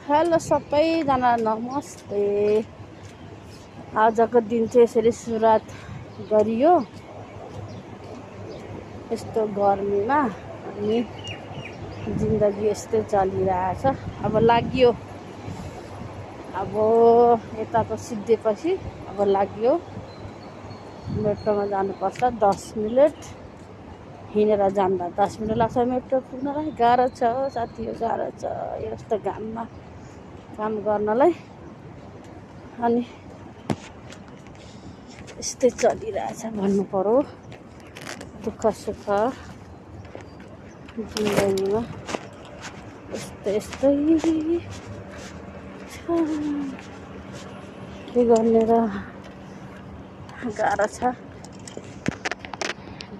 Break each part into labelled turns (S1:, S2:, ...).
S1: Hello सबैजना, नमस्ते। आजको दिन चाहिँ यसरी सुरुवात गरियो यस्तो गर्मीमा, अनि जिन्दगी यस्तै चलिरहेछ। अब लाग्यो, अब यता त सिद्धेपछि अब लाग्यो मेट्रोमा जानुपर्छ। 10 मिनट हिँडेर जाँदा 10 मिनट लाग्छ मेट्रो पुग्नलाई। गाह्रो छ साथीहरू, गाह्रो छ यस्तो घाममा काम गर्नलाई। अनि यस्तै चलिरहेछ भन्नु पर्यो, दुःख सुख जिन्दगीमा यस्तै यस्तै छ। के गर्ने र, गाह्रो छ।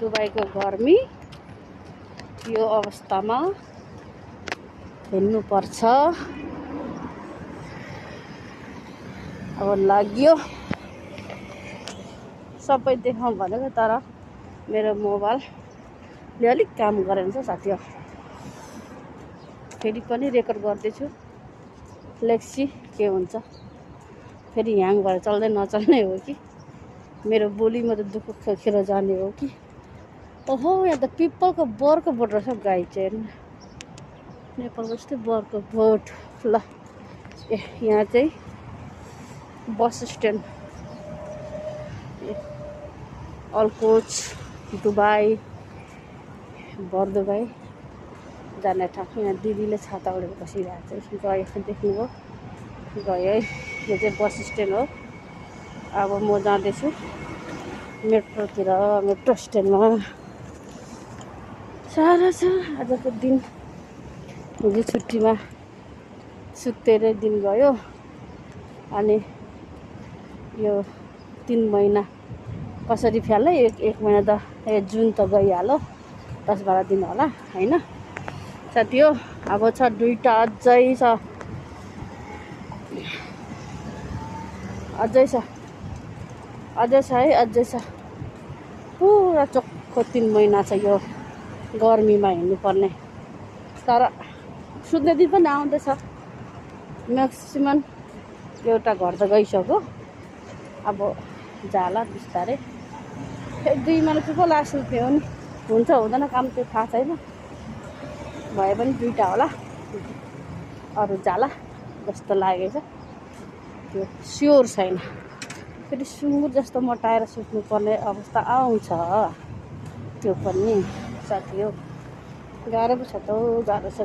S1: दुबईको गर्मी यो अवस्थामा हिँड्नुपर्छ। अब लाग्यो सबै देखाउँ भनेको, तर मेरो मोबाइलले अलिक काम गरेन साथी हो। फेरि पनि रेकर्ड गर्दैछु, लेक्सी के हुन्छ। फेरि ह्याङ भएर चल्दै नचल्ने हो कि मेरो बोलीमा त दुःख खेर जाने हो कि। ओहो, यहाँ त पिपलको बरको बोट रहेछ गाई चाहिँ। नेपालको जस्तै बरको बोट। ल यहाँ चाहिँ बस स्ट्यान्ड, अलकोच दुबई बरदुबई जाने ठाउँ। यहाँ दिदीले छाता ओढेर बसिरहेको छ। गयो देख्नुभयो, गयो है। यो चाहिँ बस स्ट्यान्ड हो। अब म जाँदैछु मेट्रोतिर, मेट्रो स्ट्यान्डमा। साह्रो छ आजको दिन। हिजो छुट्टीमा सुतेरै दिन गयो। अनि यो 3 महिना कसरी फ्याल्यो। एक महिना त जुन त गइहाल्यो, 10-12 दिन होला होइन साथी हो। अब छ 2टा अझै छ, अझै छ है, अझै छ। पुरा चोखो 3 महिना छ यो गर्मीमा हिँड्नुपर्ने। तर सुत्ने दिन पनि आउँदैछ। म्याक्सिमम् एउटा घर त गइसक्यो। अब जाला बिस्तारै। 2 महिना के को लास्ट थियो नि, हुन्छ हुँदैन काम त्यो थाहा छैन। भए पनि 2टा होला, अरू जाला जस्तो लागेछ। त्यो स्योर छैन। फेरि सुँगुर जस्तो मोटाएर सुत्नुपर्ने अवस्था आउँछ त्यो पनि साथी हो। गाह्रो पो छ त, गाह्रो छ।